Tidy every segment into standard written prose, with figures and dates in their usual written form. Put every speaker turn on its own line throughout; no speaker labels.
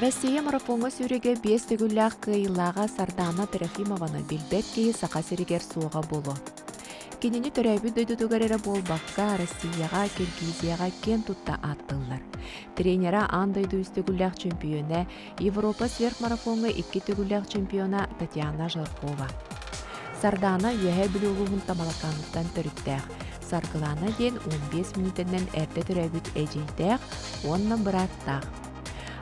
Россия марафоҥҥа сүүрүгэ биэс төгүллээх кыайыылааҕа Сардаана Трофимованы билбэт киһи Саха сиригэр суоҕа буолуо. Кинини төрөөбүт дойдутугар эрэ буолбакка, Россияҕа, Киргизияҕа киэн тутта ааттыыллар. Тренера аан дойду үс төгүллээх чөмпүйүөнэ, Европа сверхмарафоҥҥа икки төгүллээх чемпиона Татьяна Жаркова. Сардаана Үөһээ Бүлүү улууһун Тамалакааныттан төрүттээх. Саргылаана диэн 15 мүнүүтэнэн эрдэ төрөөбүт эдьиийдээх уонна бырааттаах.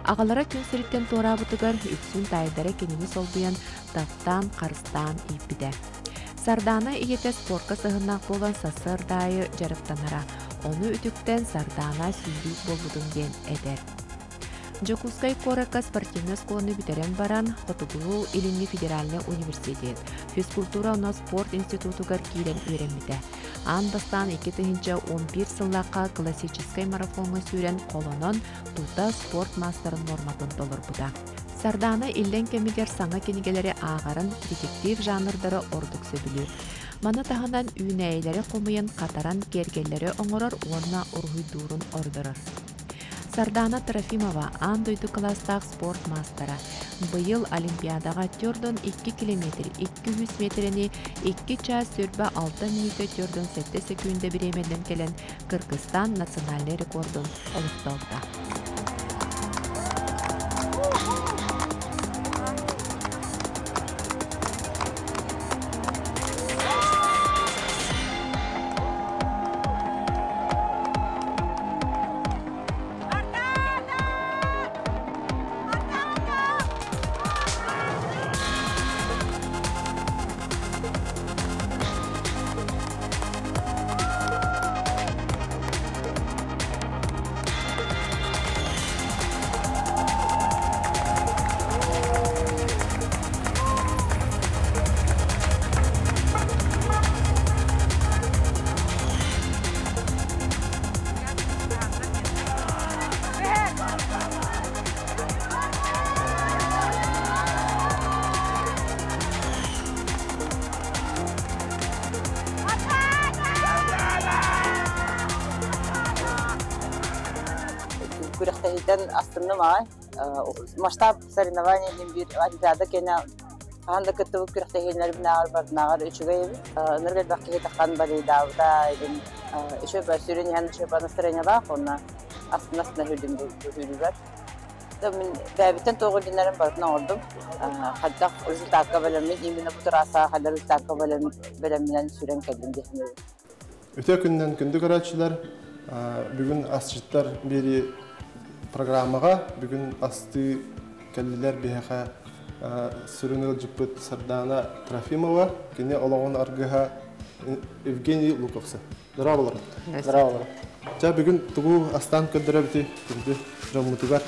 Аҕалара күн сириттэн туораабытыгар үксүн таайдара кинини солбуйан таптаан, харыстаан ииппитэ. Сардаана ийэтэ спорка сыһыннаах буолан сарсыарда аайы дьарыктанара, ону үтүктэн Сардаана сүүрүүк буолбутум диэн этэр. Дьокуускай куоракка спортивнай оскуоланы бүтэрэн баран, Хотугулуу-Илиҥҥи федеральнай университет физкультура уонна спорт институтугар киирэн үөрэммитэ. Аан бастаан 2011 сыллаахха классическай марафоҥҥа сүүрэн холонон, тута спорт маастарын нуорматын толорбута. Сардаана иллэҥ кэмигэр саҥа кинигэлэри ааҕарын, детектив жанрдары ордук сөбүлүүр. Маны таһынан үүнээйилэри хомуйан хатаран киэргэллэри оҥорор уонна уруһуйдуурун ордорор. Сардаана Трофимова аан дойду кылаастаах спорт маастара. Быйыл Олимпиадаҕа төрдөн 2 километр 200 миэтэрэни 2 чаас 26 мүнүүтэ 47 сөкүүндэ бириэмэнэн кэлэн Кыргызстан национальнай рекордун олохтообута.
Күрэхтэһиитэн астынным аҕай. Масштаб соревнования диэн биир олимпиада кэнэ хаһан да кыттыбыт күрэхтэһиилэрбинээҕэр барынааҕар үчүгэй эбит. Ынырык элбэх киһи таххан балыйдаабыта игин үчүгэй сүрүн иһэн үчүгэй настроениелаах уонна астына-астына сүүрдүм бу сүүрүүбэр. Мин бэйэбиттэн туох ирдэнэрин барытын оҥордум. Хайдах результакка бэлэммин, именно бу трассаҕа хайдах результакка бэлэмминэн сүүрэн кэллим дии саныыбын.
Үтүө күнүнэн күндү көрөөччүлэр! Бүгүн асчыттар биэри программаҕа бүгүн астыы кэллилэр биһиэхэ сүрүн ыалдьыппыт Сардаана Трофимова, кини олоҕун аргыһа Евгений Луковцев. Здраволор.
Здраволор.
Ча бүгүн тугу астаан көрдөрөбүтүй күндү дьоммутугар?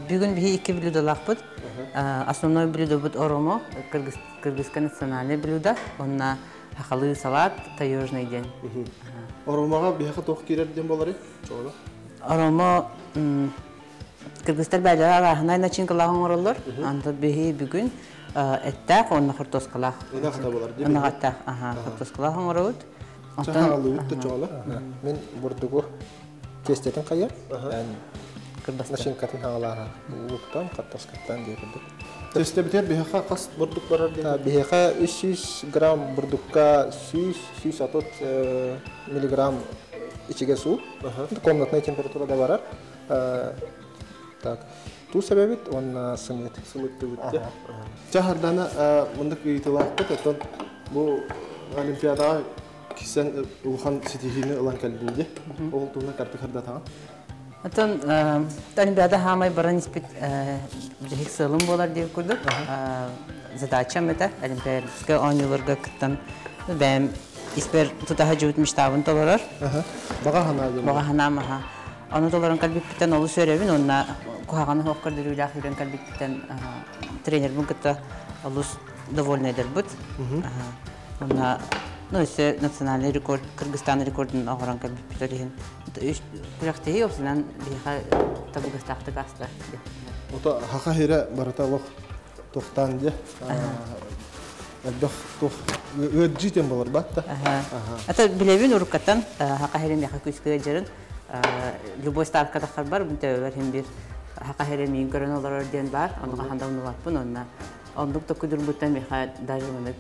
Бүгүн биһи икки блюдолаахпыт. Основной блюдобут оромо, кыргызское национальное блюдо. Онна хахалы салат таежный диэн.
Оромоҕа биһиэхэ туох киирэр диэн буоларый? Чоҕуна.
Оромо кыргызтар бээлэрэ арааһынай начинкалаах оҥороллор. Анда биһи бүгүн эттээх уонна хортуоскалаах.
Ынах да болар дии.
Ынах эттээх, аха, хортуоскалаах оҥоробут.
Чахаалыыбыт да чоҕуна.
Мин бурдугу тиэстэтин хайар. Начинкатын хаҥалааһа луктан, хартаскаттан диye курдук.
Тестэбитер биһиэхэ хас бурдук барар диэн?
Биһиэхэ 300 грамм бурдукка 100-130 миллиграмм ичигэс уу. Комнатная температура да барар. Так, туус эбэбит уонна сымыыт.
Сымыыттыбыт дьэ. Чэ, Хардана, мындык ыйытылаахпыт, оттон бу Олимпиадаҕа кисэн улахан ситиһиини ылан кэллин дии. Ол туһунан картык хардатаҕын.
Оттон Олимпиада хаамай баран испит бүтэһик сыалым буолар диир курдук. Задачам это Олимпиадскай оонньууларга кыттан бэйэм испэр тутаһа дьыбыт мечтабын толорор.
Баҕа санаа диэн.
Баҕа санаам аха. Ону толорон кэлбиппиттэн олус үөрэбин уонна куһаҕаны суох көрдөрүүлээх үүрэн кэлбиппиттэн тренербин кытта олус довольнайдарбыт. Уонна ну өссө национальный рекорд, Кыргызстан рекордун оҥорон кэлбиппит ол иһин күрэхтэһии опсунан биһиэхэ табыгастаахтык ааста.
Ото хаха хирэ барыта олох туохтаан дьэ элбэх туох ыаддьыы диэн болор батта.
Ата билэбин уруккаттан хаха хирэ миэхэ күүскэ ыаддьарын любой ставка таххарбар төбөбөр хин бир Хака хере миин көрөн олорор диэн бар, ону ханда унубаппын, онна ондук токкудурбуттан миха даже маны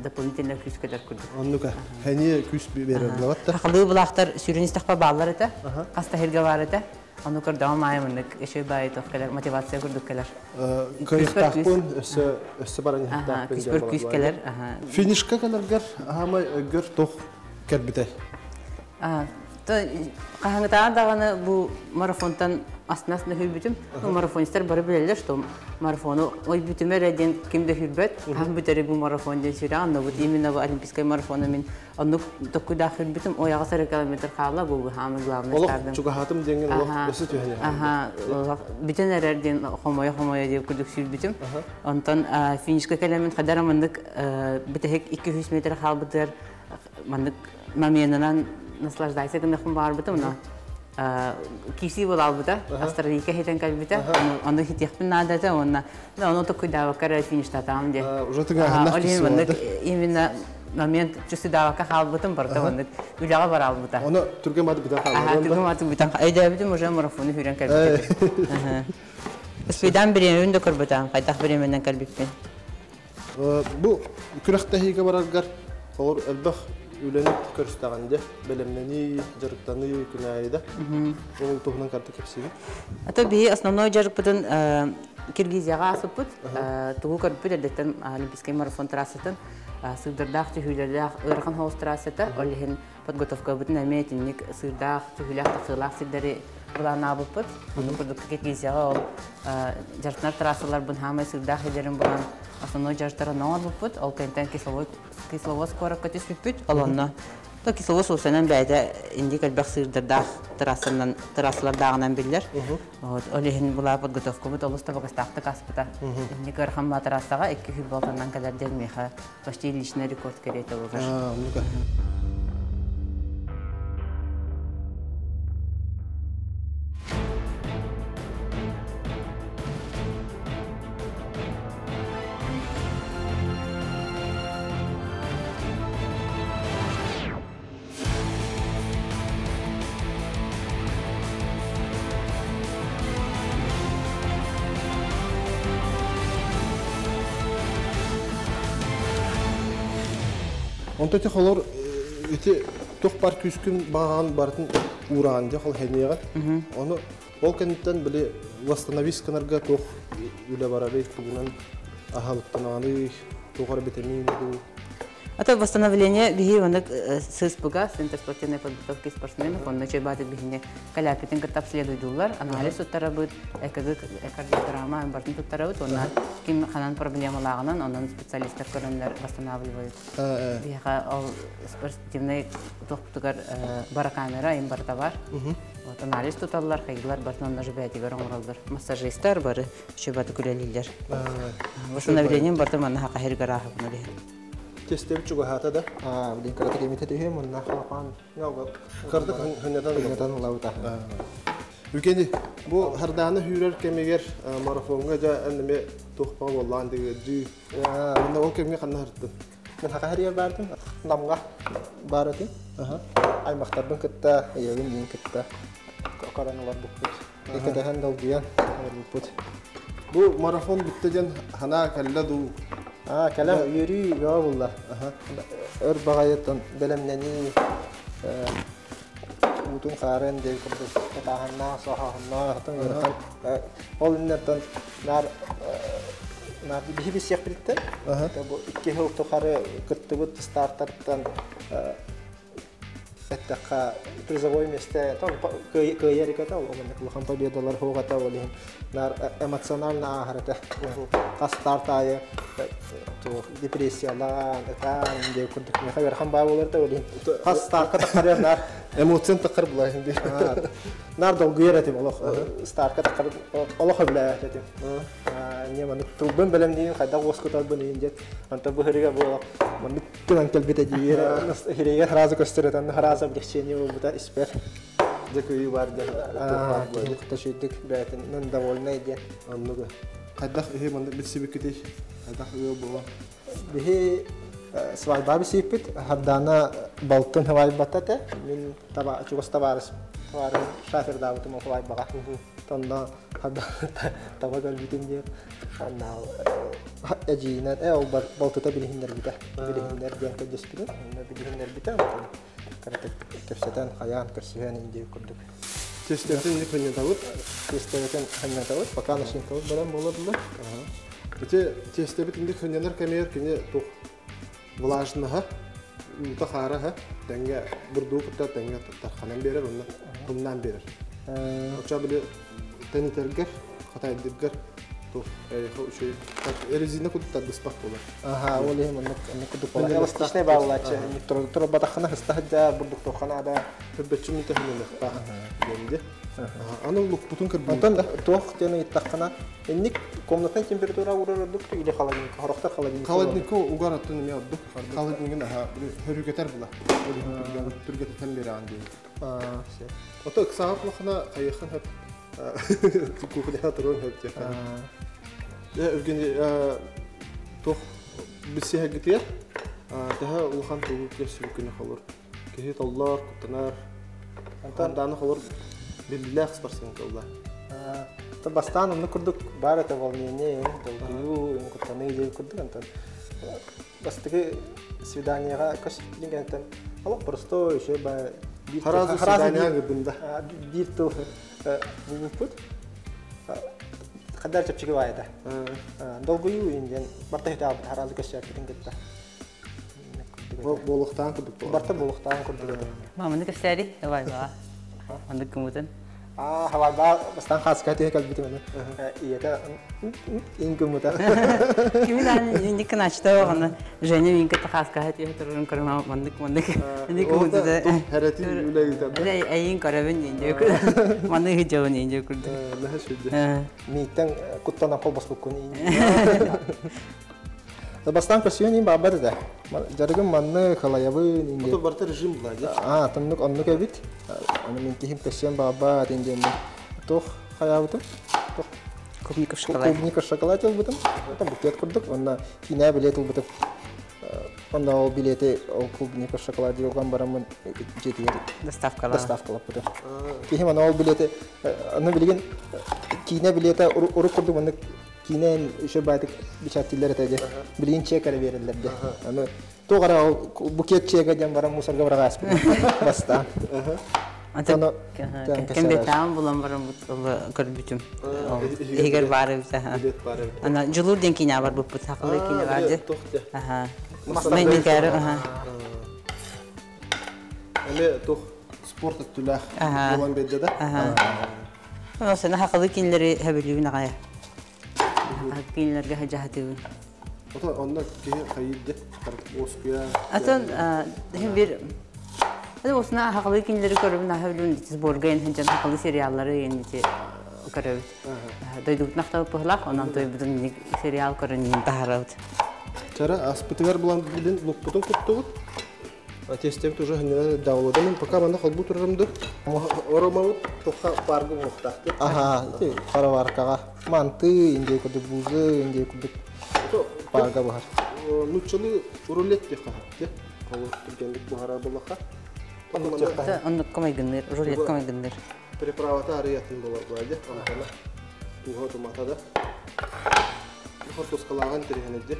дополнительно күүс келер курдук.
Оннука. Хәне күс берер булаватта.
Хакылыы булаахтар сүрүн истахпа бааллар этэ. Хаста хирге бар этэ. Ону көрдөҕүм аайы мыннык эшей баайы тох келер, мотивация курдук келер.
Кыйыктаахпын өссө өссө баран иһиттаахпын.
Күспөр күс келер.
Финишка келергер аамай өгөр тох кербите.
Хаһаңытаан даҕаны бу марафонтан астынас хүрбүтүм. Марафонистар бары билелер, что марафону ой бүтүмөр диэн ким да хүрбөт. Хаһан бүтери бу марафон диэн сүрэ, анна бут именно бу олимпийский марафону мин оннук токкуйдаах хүрбүтүм. Ой аҕыс эрэ километр хаалла, бу хаамы главный
Олох чугаһатым диэнген олох өсө түһэне.
Аха, бүтүн эрэр диэн хомойо-хомойо диэн курдук сүрбүтүм. Онтон финишка кэлэмин хадара маннык битеһик 200 метр хаалбытыгар маннык моменынан наслаждайся гынахпын баарбытым, но киси буолалбыта, австралийка хитен кэлбитэ, ону хитиэхпин наадата, уонна ону токкуйдаабакка фиништатаам диэ.
Уже тыгаһыннах
киси маннык именно момент чувствуйдаабакка хаалбытым барта маннык үлэҕэ бараалбыта.
Оны түргэн баты бүтэн хаалбыта.
Түргэн баты бүтэн өйдөөбүтүм уже марафону хүрэн кэлбитим. Спидан бириэмин да көрбөтөм, хайдах бириэминен кэлбиппин.
Бу күрэхтэһиигэ бараргар олор элбэх үлэни көрүстэҕинде бэлэмнэни, дьарыктаныы күнээйида. Ол туһунан карта кэпсиги.
Ато биһи основной дьарыкпытын Киргизияҕа асыппыт. Тугу көрбүт эрдеттен Олимпийский марафон трассатын сыырдардаах түһүүлэрдээх ыарахан хоус трассата. Ол иһин подготовкабытын эмиэ итинник сыырдаах, түһүүлээх, тахсыылаах сирдэри былааннаабыппыт. Онун курдук Киргизияҕа ол дьарыктанар трассаларбын хаамай сыырдаах илерин булан основной дьарыктарын оҥорбуппут. Ол кэнтэн Кисловодск куоракка түспүппүт. Ол онно то Кисловодск улсанан бэйэтэ инди элбэх сыырдардаах трассанан трассалардааҕынан биллэр. Вот ол иһин була подготовкабыт олус табыгастаахтык аспыта. Инник ыарахан баа трассаҕа 2 болтаннан кэлэр диэн миэхэ почти личный рекорд кэриэтэ болар.
Онто ти холор ити тух бар күскүн баган бартын ураан дьэ хол хэниэҕэ. Ону ол кэнниттэн били восстановись гынарга туох үлэ барарый, тугунан аһалыктанаҕаный, туох эрэ витамин дуу.
Это восстановление биһи оннук ССПГ, Центр спортивной подготовки спортсменов, онно чөйбаатыт биһини каляпитин кытта обследуйдуулар, анализ туттарабыт, ЭКГ, кардиограмма бартын туттарабыт, онна ким ханан проблемалааҕынан, онон специалисттар көрөннөр восстанавливают. Биһиэхэ ол спортивный туохпутугар барокамера им барыта бар. Вот анализ туталлар, хайгылар бартын онно жибээтигэр оҥороллор. Массажисттар бары чөйбаты күлэлииллэр. Восстановлением барты манна хакахир гарааха буну.
Тестебит чугаһаата да.
Аа, билин карата кемите түһүм, онна хапан
Кардык хыннатан
хыннатан улабыта.
Үкени бу хардааны хүүрэр кемигер марафонга жа эннеме тухпа боллаан диги. Онна ол кемге ханна харттын.
Мен хакахария бардым. Намга баратын. Аймактарбын кытта, егин дин кытта. Караналар буппут. Экедеһен долгуян буппут.
Бу марафон бүтте ден хана калла ду.
Аа, кэлэн үөрүү бөҕө булла. Өр баҕайыттан бэлэмнэнии уутун хаарын диэн курдук ытааһыннаах, соһоһуннаах, атын ыарахан. Ол иннеттэн нар нар биһи билсиэхпититтэн бу 2 сыл тухары кыттыбыт стартаттан эттэххэ призовой месте кыайар иката ол улахан победалар хугата ол иһин нар эмоционально ааһар хас старт аайы депрессиялаан ытаан диэ курдук миэхэ ыарахан баа буолар да ол иһин хас стартка таххарыар нар
эмоцион таххар булайын ди
нар долгуйар этим олох стартка таххар олох өбүлээбэт этим не маннык тылбын бэлэмниин хайдах уоскутарбын иһин диэт онто быһырыга буола маннык гынан кэлбитэ диир хирэйгэр харазы көстөрөтөн харазы облегчение буолбута испэр
дьэ кыйыы бар диэн
кытта шүйдүк бээтинэн довольный диэн
оннуга хайдах иһи маннык билсибиккитий, хайдах ыал буола?
Биһи свадьба бисииппит. Хардана балтын хавайбата те мин таба чугас табаарыс табаарым шафердаабытым ол хавайбаға. Онно таба көрбүтүм диэн эдьиийинэн ол балтыта билиһиннэрбитэ. Билиһиннэр диэн көрдөспүтүм. Онно билиһиннэрбитэ. Кыратык кэпсэтэн, хайаан, көрсүһэн индии курдук.
Тестерин инник ханньатабыт.
Тестерин ханньатабыт. Пока начинкабыт баран буолар.
Ити тестербит инник ханньанар кэмигэр кини тух влажнаһа, уута хаараһа, тэҥҥэ бурдугу кытта тэҥҥэ тарханан биэрэр, онно тумнаан биэрэр. Оччо били тэнитэргэр, хатайдыргар тух үчүгэй резина курдук тардыспат буолар.
Аха, ол иһин оннук оннук курдук буолар. Эластичный бааллааччы. Турбатаххына хыста бурдук тоххана да.
Хөрбөччү мин тэһиннэхтаах диэнди. Аны лукпутун кырбыйын.
Онтон туох диэн ыйыттаххына, инник комнатная температура урар ордук или холодильник, хорохтор холодильник.
Холодильникка угар оттон эмиэ ордук. Холодильнигин аха хөрүгэтэр була. Түргэтэтэн бераан диэн. Ото ыксаҕа кулахана хайыхан хөп кухняға турун хөп диэхэ. Евгений туох билсиһэргитигэр төһө улахан тугу көрсүбүт күнү холор. Киһи толлор, куттанар. Антон дааны холор биллилээх спортсмен кылла.
Бастаан онну курдук бар это волнение, долгуйуу, куттаныы диэн курдук антон бастакы свиданиеға көс дигентен олох просто еще ба
Харазы свидания гыбында.
Биир тыл булбуппут. Хадар чэпчэки баайда. Долгуйуу инден барта хитаабыт харазы көссөөппүтүн кытта.
Буолуктаан курдук.
Барта буолуктаан курдук.
Маманы кэпсээри, давай ба. Маннык кымытын.
Аа, хавайба бастан хаска тиhe кэлбитим аны. Ийэтэ ин кымыта.
Кими дан инник кыначта оҕону Женя минке тахаска тиhe турун көрүмэ маннык маннык. Инник кымыты.
Хәрәтин үләйдә.
Әле әйин көрөбүн инде. Маннык хиджабын инде күрдү.
Нәһә шүдә.
Мииттен куттана кол баспыккун ин. Бастан көсүйен ин баабар да. Жарыгым манны халаябын инде.
Ото барта режим була.
Аа, тоннук оннук эбит. Аны мен кихим көсүйен баабар инде. Тох хаябытым. Тох
Клубника в шоколаде.
Клубника в шоколаде ылбытым. Там букет курдук. Онна кинә билет ылбытым. Онна ол билети ол клубника в шоколаде ылган барамын жетигер
Доставкала.
доставкалап бутым. Кихим ана ол билети аны билген кинә билете урук курдук маннык кинен еще байтык бичаттиллер этеде. Билген чек ара берелер де. Аны тоғара ол букет чеге ден барам мусорга барга аспын. Баста.
Аны кем булан барам көрбүтүм. Эгер бары бит.
Билет бар.
Ана жулур ден кине бар буппут хакылы кине барды. Аха. Мен мен кәрі, аха.
Эме тух спорт өттүләх булан бедде да.
Аха. Ана сен хакылы кинлери хөбүлүгүн агая. Кинлерге хажахатыбын.
Ото онда киһи хайидде оскуя.
Атын хим бир Hadi осна хакылы кинлери көрөбүн хөбүлүн сборга ен ханжан хакылы сериаллары ен ити көрөбүт. Дойдубут нахтабы пыхлах, онон тойбутун сериал көрөн тахарабыт.
Чара аспытыгар булан билин лукпутун куттугут. Тестебит уже ханнана даулодамын пока манда холбу турарымды. Оромабыт тоха паргы мухтахты.
Аха, ити параваркага манты, инде курдук бузы, инде курдук парга бахар.
Нуччалы рулет те хахатты. Холу түргенлик бухара булаха.
Оннук комайгынныр, рулет комайгынныр.
Приправата арыятын болар буайды. Антана туха тумата да. Хортоскалаган тирехенеде.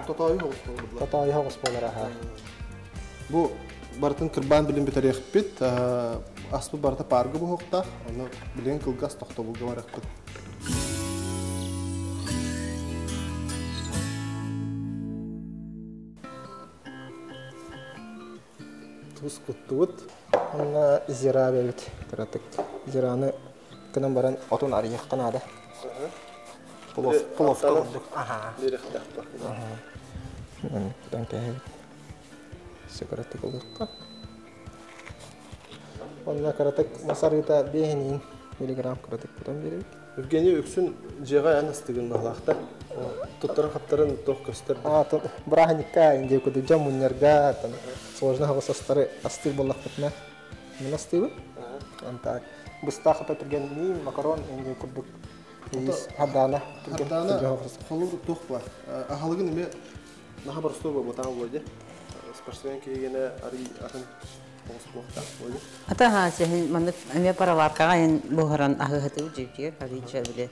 Тотойу хоғыс болар.
Тотойу хоғыс болар, аха.
Бу бартын кырбан билин битерехпит, аспы барта паргы бу хоқта, оны билин кылгас тохтобулга барахпыт. Туз куттубут.
Онна зира бебит, кыратык. Зираны кынан баран отун арыйык кынады. Плов, плов кылдык. Аха. Кудан кәһәбит. Сыгыратык ылыкка. Онна кыратык масарыта бехинин миллиграмм кыратык кудан беребит.
Евгений үксүн жега анастыгын махлахта. Туттарын хаптарын тох көстөр.
А, брахникка инде куды жамуннерга там сложно хавасастары астыр боллахпытна. Мен астыбы. Антак. Быстах та турген ми макарон инде курдук. Ис хадана.
Хадана холур тох бар. Ахалыгын эме наха барсто бу батан болду. Спортсмен киһигэнэ арый атын оҕус буолуохтаах буолуо.
Ата ха сехин маннык эмиэ пароваркаҕа эн буһаран аһыһатыы дьиэтигэр арыйча бile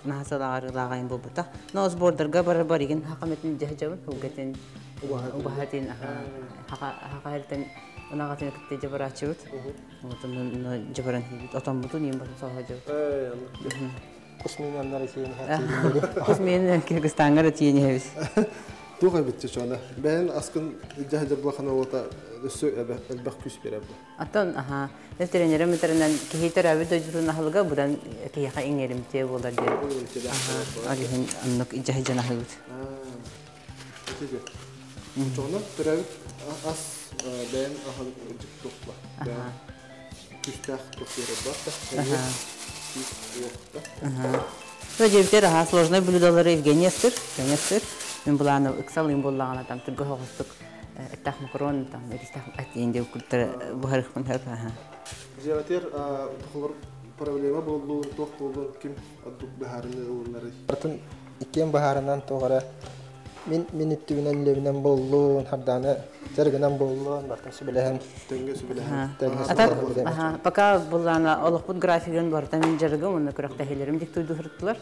наһаа сылааҕарыылааҕа ин буолбута. Но сбордарга барар баригин хакаметин дьаһжабын хулгатын убаһатын хака хартан ынаҕатын кытта жабараачыбыт. Отон жабаран хибит отомбутун иин батын соһожабыт.
Кусминаннар тиийэн иһэр.
Кусмин Кыргызстаҥҥа тиийэн иһэбит.
Туох эбит чона. Бэйэн аскын дьаһдьар булахана ота өссө элбэх күс беребди.
Аттон аха тренерим метеринен киһи төрөөбүт дойдутун аһылыга будан киһиэхэ иҥэримтиэ буолар диэн. Аха, ол иһин оннук дьаһыдьан аһыыбыт.
Чона төрөөбүт ас бэйэн аһылык ырдьык туохла. Күстээх туох береб бар.
Дьэбитер аха сложный блюдолары Евгений астыр, Евгений астыр. Мен булааны ыксал им боллагана там түргө хоҕустук эттах макарон там эристах атиин деп куртар буһарыхпын хөп аха.
Дьиэтер тухлар проблема болду, туох болду, ким ордук баһарыны ылынары.
Атын иккиэн баһарынан тоҕара мин үттүбүнэн лебинен боллун, харданы жаргынан боллун, бартын сүбэлэһэн.
Тэҥҥэ сүбэлэһэн.
Тэҥҥэ.
Аха, пока буллана олохпут графигын барта мин жарыгым, онно күрэхтэһилерим диктуйду хырттылар.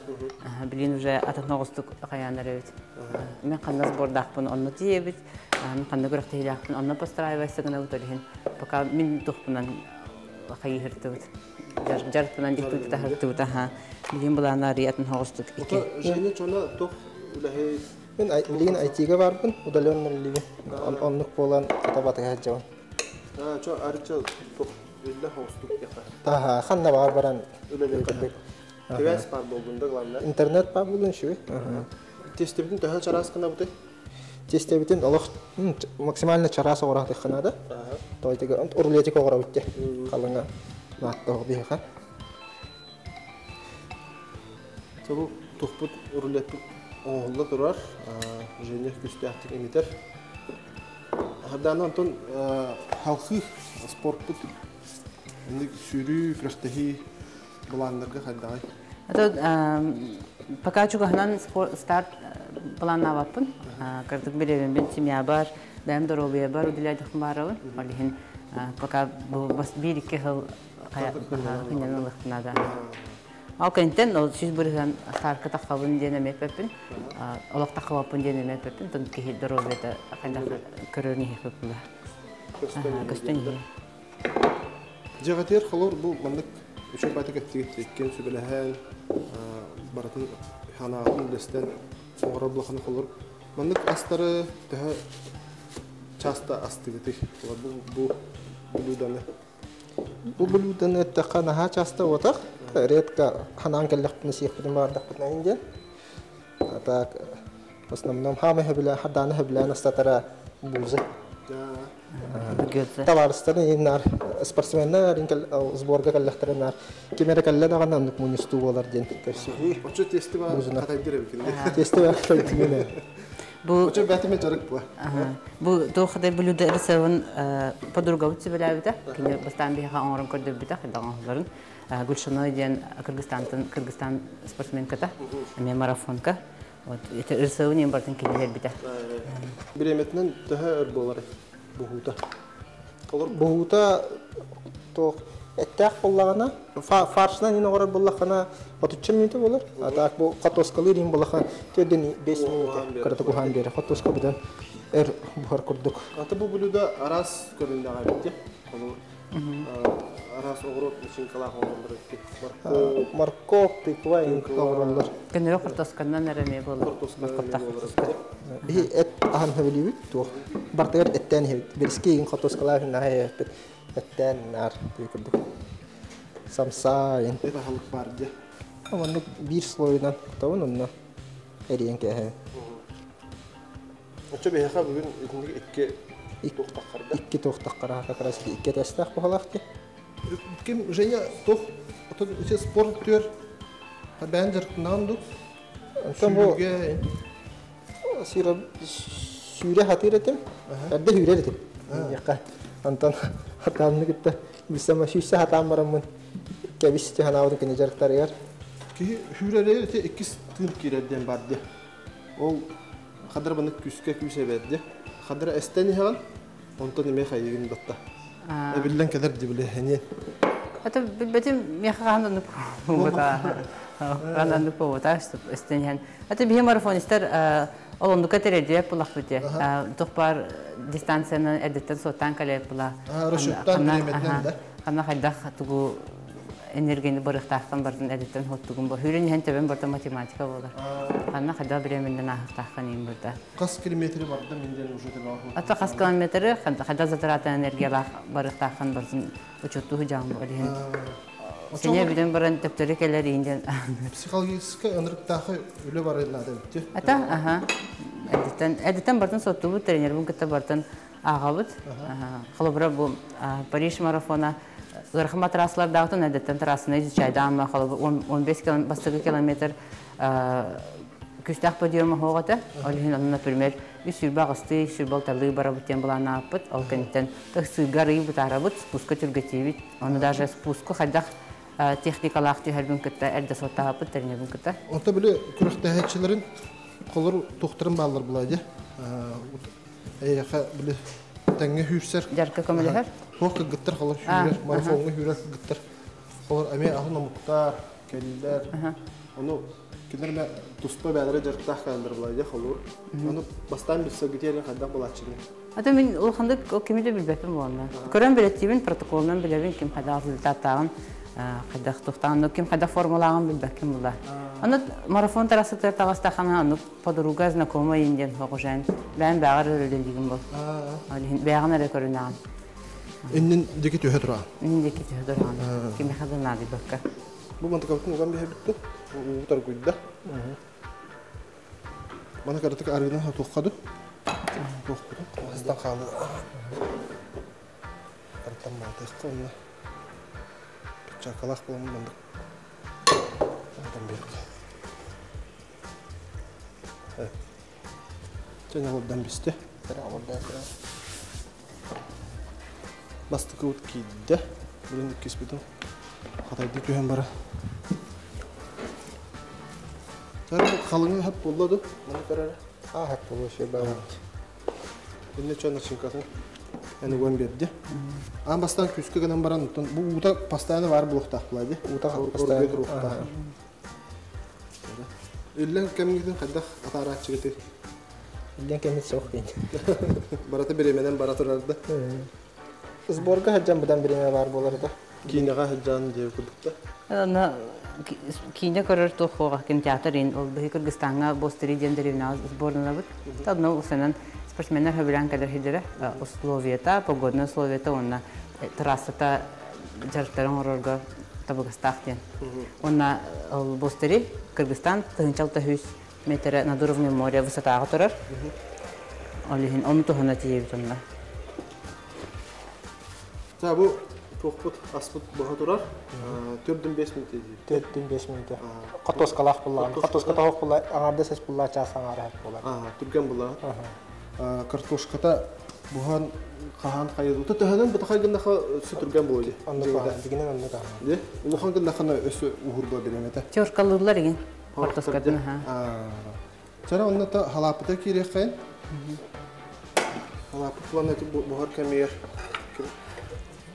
Билин уже атын оҕустук хаянар эбит. Мен ханна сбордаахпын онно тиийэбит, мен ханна күрэхтэһилээхпин онно постраивайся гына буталиһин. Пока мин тухпунан хайыһыртыбыт. Жарпынан диктуйду тахыртыбыт, аха. Билин булана риатын оҕустук ики.
Женя чона туох үлэһи
Мен билигин IT-га барбын, удаленно либи. Оннук болан катабатыга жабан.
Чо арыча туох үлэ хоустук яха.
Таха ханна бар баран
Үлэлээ. Тевес бар болдунда главное.
Интернет бар булун шү.
Тестебитин төһө чарас кына буты?
Тестебитин олох максимально чарас оҕорах тахханада. Тойтыга урлетик оҕора битте. Халыңа нааттоох биһиха.
Бу тухпут рулетпут оҥоһулла турар. Женя күстээхтик эмитер. Харданы Антон халқы спортпут сүүрүү күрэхтэһии былааннарга хайдагай?
Ато пока чугаһынан старт планнабаппын. Кырдык билебин бин семья бар, бэм здоровье бар, уделядых барабын. Олихин пока бу бас бир икки хыл хынянылыктына. Ал кентен ол сүз бүрген старка таққабын диэн эмеппеппин. Олох таққабаппын диэн эмеппеппин. Тон киһи здоровьета хайдах көрөрүн иһиппин. Көстөн иһи.
Жагатер холор бу маннык үчө байтак эттигит иккен сүбэлэһэн баратын ханаатын үлэстен оҕорор булаханы холор маннык астары төһө часто астыгыты бу блюданы?
Бу блюданы эттэххэ наһаа часто отах, редко ханаан кэллэхпинэ сиэхпитин баардахпытына индиэн. А так в основном хаамы хөбүлэ харданы хөбүлээн астатара буузы.
Гөзө.
Табаарыстарын иннар спортсменнар инкел сборга кэллэхтэринар кимере кэллэ даҕаны оннук мунньустуу буолар диэн көрсүһүү.
Очо тести ба
Бузуна.
катайдыр эбикин.
Тести бар тойтугуна.
Бу
Очо бәтиме жарык бу.
Бу туохадай блюдо рецебын подруга үтсүбэлээбитэ. Кини бастаан биһиэхэ оҥорон көрдөрбүтэ хайдаҕан Гульшаной диэн Кыргызстантан Кыргызстан спортсменката, эме марафонка. Вот это рецебын ең бартын кинилер бите.
Биреметинен төһө өр болар буһута. Олор
Буһуута туох эттээх буоллаҕына фаршынан ин оҕорор буоллаххына 30 минута буолар. А так бу хотоскалыыр ин буоллаха төрдөн 5 минута кыратык уһаан биэрэ. Хотоска быдан эр буһар курдук.
Аты бу блюдо арас көрүндэҕэ битти. Олор арас оҕурот начинкалаах оҕолор битти. Морковь,
Морковь, тыква ин оҕороллор.
Көнөрө хортосканнан эреме болар.
картошка болар битти.
Биһи эт ахан хөбүлүүбүт туох. Бартыгар эттээн иһэбит. Бириски ин хотоскалаах наһаа эппит. Эттээн нар курдук. Самса ин.
Это халык бар де.
Оннук биир слойунан кутабын онно эриэн кээһэ.
Очо биһиэхэ бүгүн итинник икки туохтаххарда.
Икки туохтаххара как раз икки тэстэх буһалаах ти.
Ким Женя туох отон үче спорт түөр бээн жарыктынаан ду.
Онтон бу сыра сүүрэ хатыыр этим. Эрдэ сүүрэр этим. Якка. Антон хатаамны кытта билсэм сүүсэ хатаам бараммын. Кэбис ханаабытын кини жарыктарыгар.
Киһи хүүрэрээр ити иккис тыын киирэрден бар де. Ол Хадара баны күүскэ күүс эбэрди. Хадара эстен иһэҕин, онтон эмиэ хайыгын батта. Эбиллэн кэлэр дибили хэниэн.
Ата билбэтим миэхэ хаһан оннук буолбата. Хаһан оннук буолбата эстен иһэн. Ата биһи марафонистар ол оннука тириэрдибэт булахпыт дии. Туох баар дистанциянан эрдэттэн суоттаан кэлээт була.
Расчеттан бириэмэтинэн да.
Ханна хайдах тугу энергияны барыахтаахтан бардын эрдэттэн хоттугун бу. Хүрүн иһэн төбөм барда математика буолар. Ханна хайдах бириэмэннэн ааһыахтааххын иин барда.
Хас километри барда мин диэн уже төбөҕө.
Ата хас километры хайдах затрата энергиялаах барыахтааххын бардын учуоттуу дьаам бу иһин. Сене бүтэн баран төптөрү кэлэр иин диэн.
Психологическай ынырыктаахы үлэ барар наада битти.
Ата аха. Эдиттен эдиттен бартын соттубут тренербин кытта бартын ааҕабыт. Холобура бу Париж марафона ыарахан матраслардаахтын эдиттен трассаны изучайдаама холобура 15 бастакы километр күстээх подъема хоҕото. Ол иһин онно, например, үс сүүрбэ аҕыстыы, сүүрбэ алталыы барабыт диэн былааннаабыппыт. Ол кэнниттэн сыырга арыйы бытаарабыт, спуска түргэтиибит. Ону даже спуску хайдах техникалаах түһэрбин кытта эрдэ суоттаабыппыт, тэринэбин кытта.
Онто били күрэхтэһээччилэрин холор тухтарын бааллар була дии. Эйэхэ били тэҥҥэ хүүрсэр.
Жарка көмөлөһөр.
Туох кыргыттар холор хүүрэр, марафоҥҥа хүүрэр кыргыттар. Холор эмиэ атын омуктар, кэллэр. Ону кинилэр эмэ туспа бээлэрэ дьарыктаах кэлэллэр була дии холор. Ону бастаан билсэргитиэрин хайдах булааччыны?
Ата мин улаханнык кими да билбэппин буолла. Көрөн билэттиибин, протоколунан билэбин, ким хайдах результаттааҕын, хайдах тухтааҕын, ким хайдах формалааҕын билбэккин була. Аны марафон трассатыгар таҕыстаххына, аны подруга, знакомая диэн хоҕушаан, бэйэм бэҕэр өлөлөлүүгүн бол. Бэйэҕин эрэ көрүнэҕин.
Иннин диэки түһэ тураҕын.
Иннин диэки түһэ тураҕын. Кимиэхэ да наадыйбакка.
Бу мантыкабытын уган биһэбиттин. Уу торгуйда. Маны кыратык арыынан хатуохха ду. Туохпутун. Астан хаалы. Артан маатыахха онно. Чакалаах буламын мандык. Антан биэрдэ. Чэн олордан бисте. Бастакы ут киирдэ. Бүгүн иккиспитин хатайды түһэн бара. Халыҥы хап буолла ду? Маны көрөрө.
А хап буолуо все баар.
Инне чон начинкатын эн уган берди. Аан бастаан күүскэ гынан баран бу уута постоянно бар буолуохтаах буолаа
Уута постоянно
туруохтаах. Иллэн кэмҥитин хайдах атаарааччыгыты?
Иллэн кэммит суох дейин.
Барата бириэмэнэн бара турарда.
Сборга сылдьан быдан бириэмэ баар буолар да.
Киинэҕэ сылдьан диэби курдукта.
Аны киинэ көрөр туох кинотеатр ин ол биһи Кыргызстаҥҥа Бостери диэн дэриэбинэҕэ сборналабыт. Одно усанан спортсменнар хөбүлээн кэлэр сирдэрэ условията, погодная условията уонна трассата дьарыктарын оҥорорго табыгастаах диэн. Уонна ол Бостери Кыргызстан 1600 метрэ над уровнем моря высотаҕа турар. Ол иһин ону туһана тиийэбит онно.
За бу туохпут аспыт быһа турар. 4-5 мүнөтэ дии.
4-5 мүнөтэ. Хортуоскалаах буллаҕын. Хортуоска тоһох булла, аҥаардас эс булла чаас аҥаара буолар.
Түргэн булла. Картошката буһан хаһан хайыдута төһөнөн бытахай гыннаха өссө түргэн буолуо дии.
Оннук баҕа, дигинен оннук аха.
Де, улахан гыннахана өссө уһурба биремете.
Теркалыылар игин. Хортуоскатын аха.
Чара онно та халаапыта киириэххэйин. Халаапыт плана буһар кэмигэр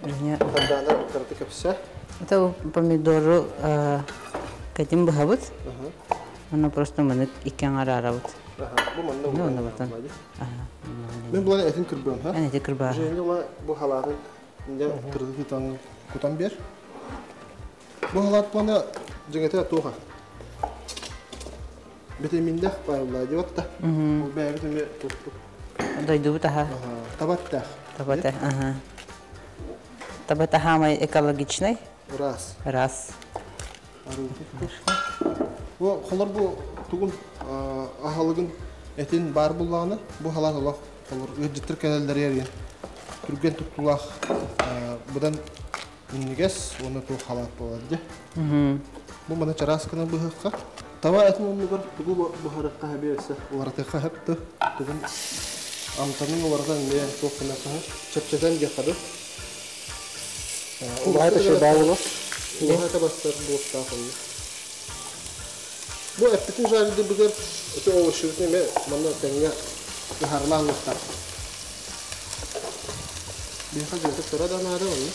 Сардаана кыраты кэпсэ.
Это помидору кэтин быһабыт. Оны просто маны икки аҥараарабыт.
Бу манна
Ну, онно батан.
Мен булан этин кырбыам, ха?
Эн эти кырбаа.
Женя ула бу халаатын инде тырды тутан кутан бер. Бу халаат плана жеңете туха. Битэминнэх байылла диэбэтта. Ол бэйэбит эмиэ туттук.
Дойдубут аха.
Табаттаах.
Табата, аха. Табата хаамай экологичный.
Раз.
Раз.
Бу холор бу тугун аһалыгын этин бар буллаҕына бу халаат олох холор ыалдьыттар кэлэллэр эрийэн түргэн туттулаах быдан минньигэс уонна туох халаат буолар дии. Бу маны чараас гына быһыахха. Таба этин оннугар тугу буһарыахха хэби өссө уларытыахха хэп тугун амтанын уларытан эмиэ туох гыныахха чэпчэтэн диэххэ ду.
Улаһа шебаа боло.
Улаһа бастар буолуохтаах онно. Бу эппитин жаридыбыгар ити овощыбытын эме манна тэҥҥэ ыһарылаан ылыахтаах. Биһиэхэ дьиэтэ кыра да наада онно.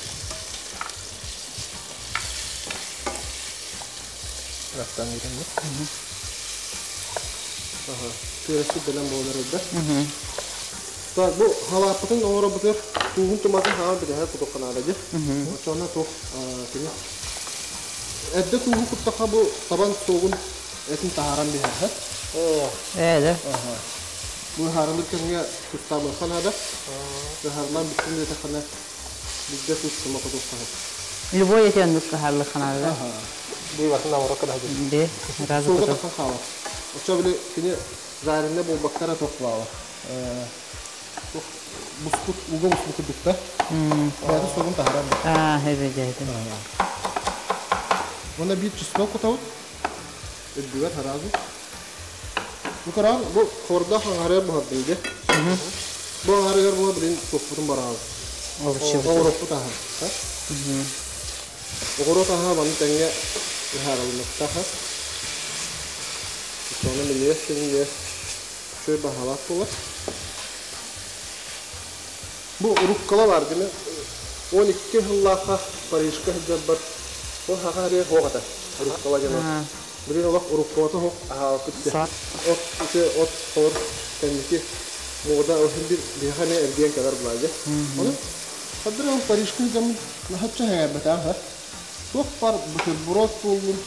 Растан гитэнни. Аха. Пюреси бэлэм буолар элбэх. Так, бу халааппытын оҥоробутугар тууһун туматын хаҕа бүтэһэ кутукка наада дии. Оччоҕуна туох кини эрдэ тууһу куттахха бу табан суогун этин таһааран биһээхэ.
Ээ да.
Бу ыһаарылык кэмҥэ тустаамыахха наада. Ыһаарылаан бүттүн диэтэххинэ биирдэ туус тума кутуохха сөп.
Любой эти оннук ыһаарылыахха наада да?
Быыбатын намырок гына
Де, сразу
Суога
куту.
тахсан хаалар. Оччо били кини жареный буолбакка эрэ туох буолар. Буспут, ууга буспут курдук да. Бэйэтэ суогун таһаарар.
Аа, эбэ дьэ.
Уонна биир чеснок кутабыт. Үрдүгэр сразу. Бу караан бу хордах аҥаарыгар буһардым дии. Бу аҥаарыгар була билин туохпутун бараабыт. Оҕуруоппут аһа. Оҕуруот аһа маны тэҥҥэ ыһаарылыныктаах. Соны минньигэс минньигэс үчүгэй баһаалаах буолар. Бу руккола бар дими 12 сыллаахха Парижка сылдьарбар ол хаха харыйа суох этэ руккола диэн от. Билигин олох рукколата суох аһаабыппыт дии. От ити от хор кэнники муода ол иһин бир биһиэхэ эмиэ эргийэн кэлэр булаа дии. Ону хаддыр ол Парижка сылдьаммын наһаччы сэҥээрбэтэҕим ха. Туох бар бутерброд буоллун,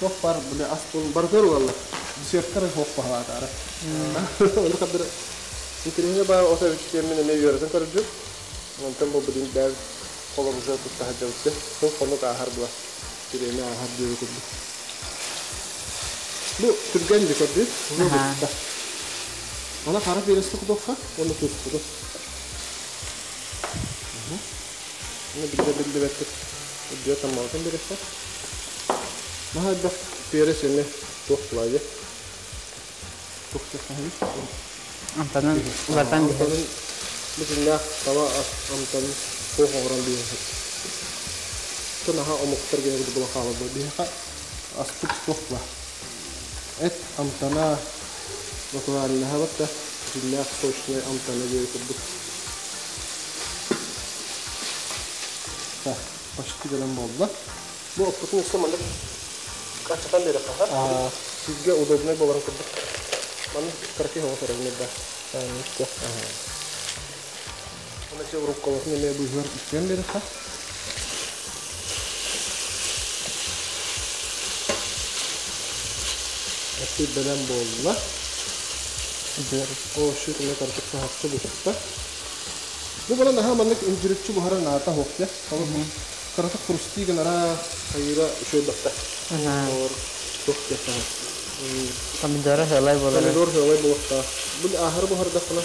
туох бар били ас буоллун барытыгар ылаллар. Десерткэ эрэ суох баһылаатаара. Ону хаддыр интэриэһинэй баар от эбит диэммин эмиэ үөрэтэн көрдүм. Онтон бу билин бэйэм холобурга тутта сылдьабыт. Сыл хонук ааһар була. Бириэмэ ааһар диэби курдук. Бу түргэн да көрдүт. Бу Ана хара пересты кутуохха, уонна туспуту. Уонна биллэ биллибэттик үрдүө таммалатан биэриэххэ. Наһаа элбэх перец эмиэ туох булаайа. Туох диэххэ
Амтанын улардан биһэр.
Амтанын бүтүннээх таба ас амтанын туох оҥорон биэриэххэ. Наһаа омуктар гэнэ була хаалар биһиэхэ аспыт туох була. Эт амтана натуральнаһа да бүтүннээх сочный амтана диэри курдук. Так, почти бэлэм буолла. Бу оппутун өссө маннык аччатан биэрэххэ. Сизгэ удобнай буоларын курдук. Маннык кыракый оҕо көрөбүн да. Оны се рукколотун эмиэ быыһыгар үктэн биэрэххэ. Эппит бэлэм буолла. Овощи эмиэ кырдьык саһарчы буста. Бу баран наһаа маннык үндүрүччү буһара наата суох дьэ. Кыратык хрустии гынара хайыыра үчүгэй батта. Олор туох диэххэ.
Помидора сыалай буолар.
Помидор сыалай буолуохтаах. Бу ааһары буһардаххына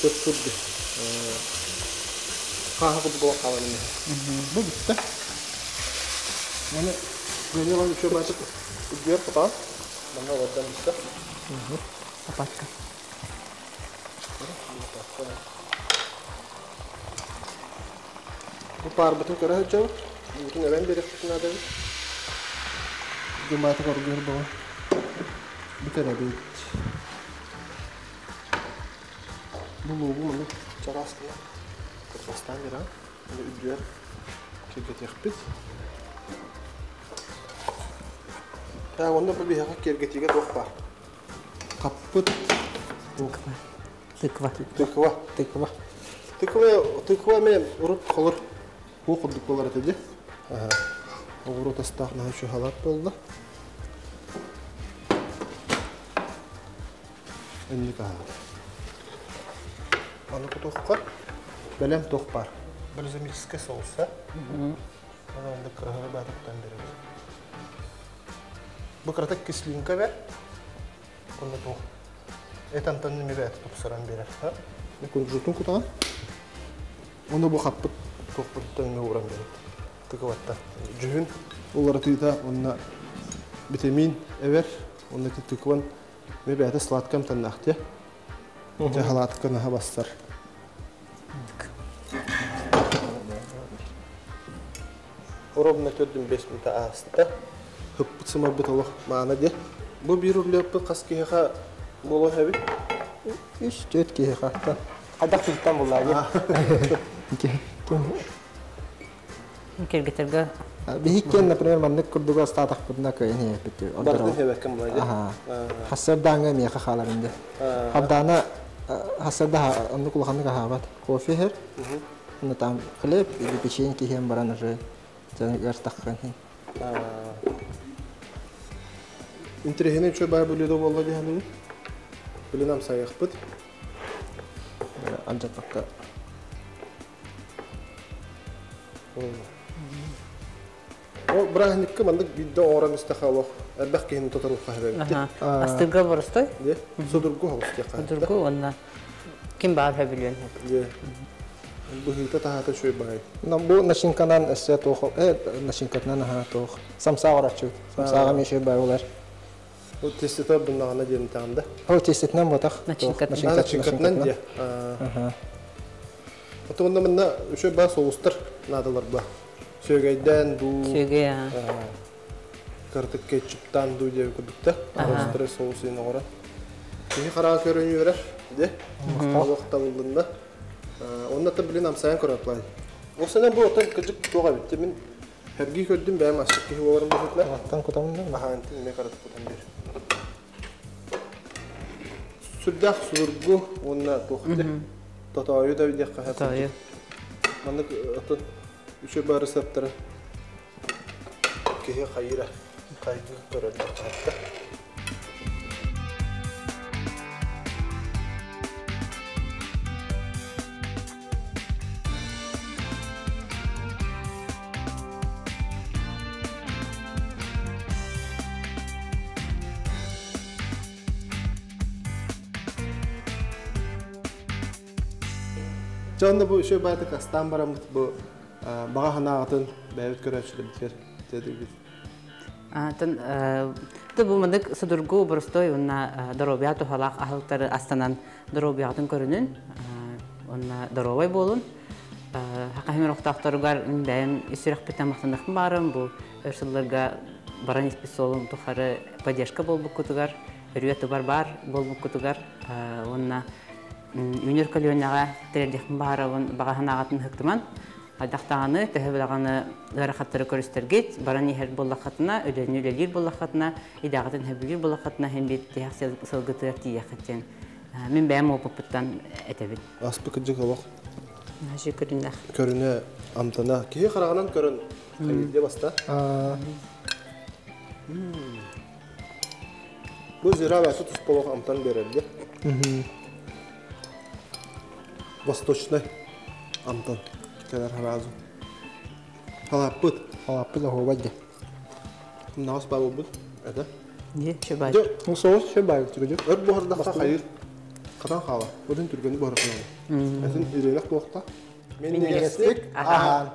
төп курдук. Хааһы курдук буолан хаалан эмиэ. Бу бүттэ. Маны Гөне лан үчүгэй баатык үрдүгэр кутаҕын. Манна олордон бүттэ.
Лопатка.
Бу паарбытын көрө сылдьабыт. Уутун эбэн биэриэхпитин наада эбит. Дьумаатык оргуйар бөҕө. Бүтэр эбит. Бу луугу маны чараас гына кырбастаан биэрэҕин. Аны үрдүгэр киэргэтиэхпит. Так, онно бу биһиэхэ киэргэтиигэ туох баар? Хаппыт.
Тыква. Тыква.
Тыква.
Тыква.
Тыква, тыква эмиэ урут холор уу курдук буолар этэ дии. Оҕуруот астаах наһаа үчүгэй халаат буолла. Инник аһаат. Аны кутуохха бэлэм туох баар. Бальзамическая соуса. Аны оннук кыраһыабай баата кутан биэрэбит. Бу кыратык кислинка бэр. Онно туох эт амтанын эмиэ бэйэтэ тупсаран биэрэр. Кунжутун кутаҕын. Ону бу хаппыт туохпуттан эмиэ ууран биэрэбит. Тыкыбаттан. Дьүһүн уларытыыта уонна витамин эбэр. Уонна ити тыкван эмиэ бэйэтэ сладкай амтаннаах диэ. Дьэ халаатка наһаа бассар. Ровно 4-5 минута ааста. Хыппыт сымарбыт олох маана диэ. Бу биир рулеппыт хас киһиэхэ буолуо эбит?
3-4 киһиэхэ. Хайдах киһиттэн буллаа дии.
Киргитерге.
Биһиккен, например, маннык курдугу астаатахпытына кыайан иһэппит.
Барытын иһэбэккин булай дии.
Хассардааңа миэхэ хаалар инде. Хабдаана хассарда оннук улаханнык аһаабат. Кофе иһэр. Ну там хлеб или печеньки иһэн баран уже дьаныгар таххан.
Интириэһинэй үчүгэй баай блюдо буолла дии саныыбын. Билин амсайыахпыт.
Алдьаппакка.
Ол бырааһынньыкка маннык биирдэ оҥорон истэххэ олох элбэх киһини тоторуохха сөбөбүт.
Астырга боростой.
Дьэ, судургу соҕус диэххэ.
Судургу уонна ким баар сөбүлүөн сөп.
Дьэ. Быһыыта таһаата үчүгэй баҕайы.
Бу начинканан өссө туох начинкатынан аһаа туох самсаах ороччут. Самсааҕа эмиэ үчүгэй баҕайы болар.
Бу тестета ордуннаҕына диэн таҕын да.
Ол тестетинэн ботах.
Начинкатынан.
Начинкатынан диэ. Отуонна манна үчүгэй баа соустар наадалар ба. Сүөгэйдээн дуу.
Сүөгэй
Кырдык кетчуптаан дуу диэби курдукта. Соустары соус оҥорон. Киһи хараҕа көрөн үөрэр. Де. Олох табыллынна. Онно та билин амсайан көрөплай. Ол сенен бу отон кыжык туох эбит. Мин Сэргии көрдүм бэйэм астык киһи буоларым быһыытынан.
Аттан кутамын да.
Аһаантын эмиэ каратык кутан биэр. Сүрдээх судургу уонна туох тотоойу да диэххэ
Тотоойу.
Маннык отон үчүгэй бары саптара киһи хайыра хайгыы көрөр диэххэ. Дьэ онно бу үчүгэй баайдык астаан бараммыт бу баҕа санааҕытын бэйэбит көрөөччүлэрбитигэр тиэрдибит.
Атын бу маннык судургу боростой уонна доруобуйа туһалаах аһылыктары астанан доруобуйаҕытын көрүнүн уонна доруобай буолун. Хахахимир охтоохторугар бэйэм ис сүрэхпиттэн махтаныахпын баарым бу өр сылларга баран испит суолум тухары поддержка буолбуккутугар, өрүө тубар баар буолбуккутугар уонна үүнэр көлүөнэҕэ тириэрдиэхпин баҕарабын баҕа санааҕытын ыһыктыман хайдах даҕаны төһө даҕаны ыарахаттары көрүстэргит баран иһэр буоллаххытына үлэни үлэлиир буоллаххытына идэҕитин сөбүлүүр буоллаххытына иһин биир тиһэх сылгытыгар тиийиэххит диэн мин бэйэм опыппыттан этэбин.
Аспы кырдьык олох
Наһаа көрүнэх.
Көрүнэ амтана. Киһи хараҕынан көрөн хайыдя баста. Бу зира бәсі туспа амтан берерді. Восточный амтан кэлэр сразу. Халаппыт.
Халаппыт оһуобай дии.
Наҕас баа буолбут. Это.
Не, чебай.
Ну соус чебай түгүдү.
Өр буһардахха хайыр. Хатан хаала. Отун түргэнник буһараххына. Этин ириэнэх туохта.
Минньигэстик аһаан.